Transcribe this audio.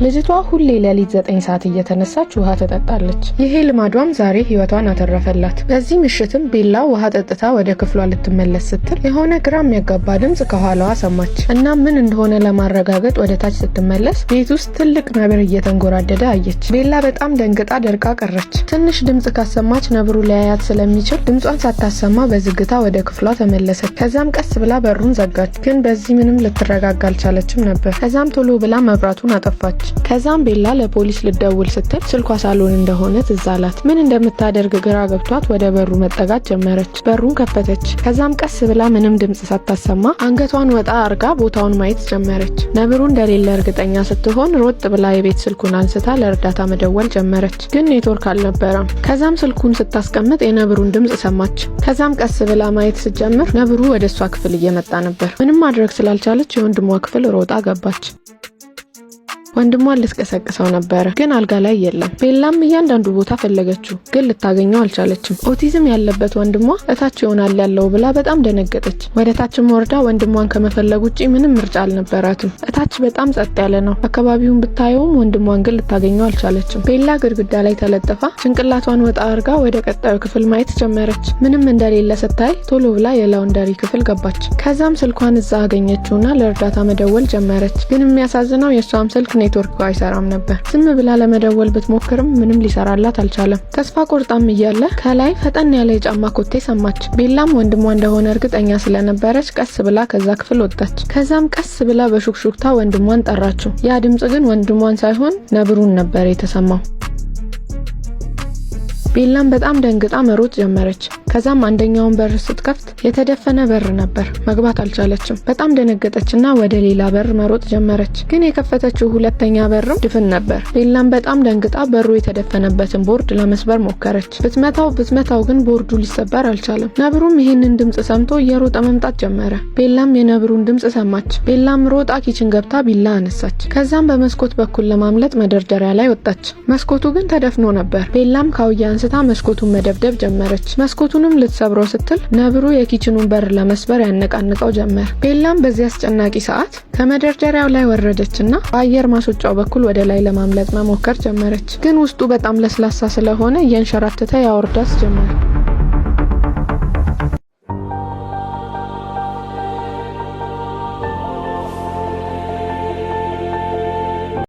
ልጅቷ ሁሌ ሌሊት 9 ሰዓት እየተነሳች ውሃ ትጠጣለች። ይሄ ልማዷም ዛሬ ህይወቷን አተረፈላት። በዚህ ምሽትም ቤላ ውሃ ጠጥታ ወደ ክፍሏ ልትመለስ ስትል የሆነ ግራ የሚያጋባ ድምፅ ከኋላዋ ሰማች። እና ምን እንደሆነ ለማረጋገጥ ወደ ታች ስትመለስ ቤት ውስጥ ትልቅ ነብር እየተንጎራደደ አየች። ቤላ በጣም ደንግጣ ደርቃ ቀረች። ትንሽ ድምፅ ካሰማች ነብሩ ሊያያት ስለሚችል ድምጿን ሳታሰማ በዝግታ ወደ ክፍሏ ተመለሰች። ከዛም ቀስ ብላ በሩን ዘጋች። ግን በዚህ ምንም ልትረጋጋ አልቻለችም ነበር። ከዛም ቶሎ ብላ መብራቱን አጠፋች። ከዛም ቤላ ለፖሊስ ልትደውል ስትል ስልኳ ሳሎን እንደሆነ ትዝ አላት። ምን እንደምታደርግ ግራ ገብቷት ወደ በሩ መጠጋት ጀመረች። በሩን ከፈተች። ከዛም ቀስ ብላ ምንም ድምፅ ሳታሰማ አንገቷን ወጣ አርጋ ቦታውን ማየት ጀመረች። ነብሩ እንደሌለ እርግጠኛ ስትሆን ሮጥ ብላ የቤት ስልኩን አንስታ ለእርዳታ መደወል ጀመረች። ግን ኔትወርክ አልነበረም። ከዛም ስልኩን ስታስቀምጥ የነብሩን ድምፅ ሰማች። ከዛም ቀስ ብላ ማየት ስትጀምር ነብሩ ወደ እሷ ክፍል እየመጣ ነበር። ምንም ማድረግ ስላልቻለች የወንድሟ ክፍል ሮጣ ገባች። ወንድሟን ልትቀሰቅሰው ነበረ፣ ግን አልጋ ላይ የለም። ቤላም እያንዳንዱ ቦታ ፈለገችው፣ ግን ልታገኘው አልቻለችም። ኦቲዝም ያለበት ወንድሟ እታች ይሆናል ያለው ብላ በጣም ደነገጠች። ወደ ታችም ወርዳ ወንድሟን ከመፈለግ ውጪ ምንም ምርጫ አልነበራትም። እታች በጣም ጸጥ ያለ ነው። አካባቢውን ብታየውም ወንድሟን ግን ልታገኘው አልቻለችም። ቤላ ግድግዳ ላይ ተለጥፋ ጭንቅላቷን ወጣ አርጋ ወደ ቀጣዩ ክፍል ማየት ጀመረች። ምንም እንደሌለ ስታይ ቶሎ ብላ የ laundry ክፍል ገባች። ከዛም ስልኳን እዛ አገኘችውና ለእርዳታ መደወል ጀመረች። ግን የሚያሳዝነው የእሷም ስልክ ኔትወርክ አይሰራም ነበር። ዝም ብላ ለመደወል ብትሞክርም ምንም ሊሰራላት አልቻለም። ተስፋ ቆርጣም እያለ ከላይ ፈጠን ያለ የጫማ ኮቴ ሰማች። ቤላም ወንድሟ እንደሆነ እርግጠኛ ስለነበረች ቀስ ብላ ከዛ ክፍል ወጣች። ከዛም ቀስ ብላ በሹክሹክታ ወንድሟን ጠራችው። ያ ድምጽ ግን ወንድሟን ሳይሆን ነብሩን ነበር የተሰማው። ቤላም በጣም ደንግጣ መሮጥ ጀመረች። ከዛም አንደኛውን በር ስትከፍት የተደፈነ በር ነበር። መግባት አልቻለችም። በጣም ደነገጠችና ወደ ሌላ በር መሮጥ ጀመረች። ግን የከፈተችው ሁለተኛ በርም ድፍን ነበር። ቤላም በጣም ደንግጣ በሩ የተደፈነበትን ቦርድ ለመስበር ሞከረች። ብትመታው ብትመታው ግን ቦርዱ ሊሰበር አልቻለም። ነብሩም ይህንን ድምጽ ሰምቶ እየሮጠ መምጣት ጀመረ። ቤላም የነብሩን ድምጽ ሰማች። ቤላም ሮጣ kitchen ገብታ ቢላ አነሳች። ከዛም በመስኮት በኩል ለማምለጥ መደርደሪያ ላይ ወጣች። መስኮቱ ግን ተደፍኖ ነበር። ቤላም ካውያ አንስታ መስኮቱን መደብደብ ጀመረች። መስኮቱንም ልትሰብረው ስትል ነብሩ የ kitchen ኑን በር ለመስበር ያነቃንቀው ጀመር። ቤላም በዚህ አስጨናቂ ሰዓት ከመደርደሪያው ላይ ወረደችና በአየር ማስወጫው በኩል ወደ ላይ ለማምለጥ መሞከር ጀመረች። ግን ውስጡ በጣም ለስላሳ ስለሆነ እየንሸራተተ ያወርዳት ጀመር።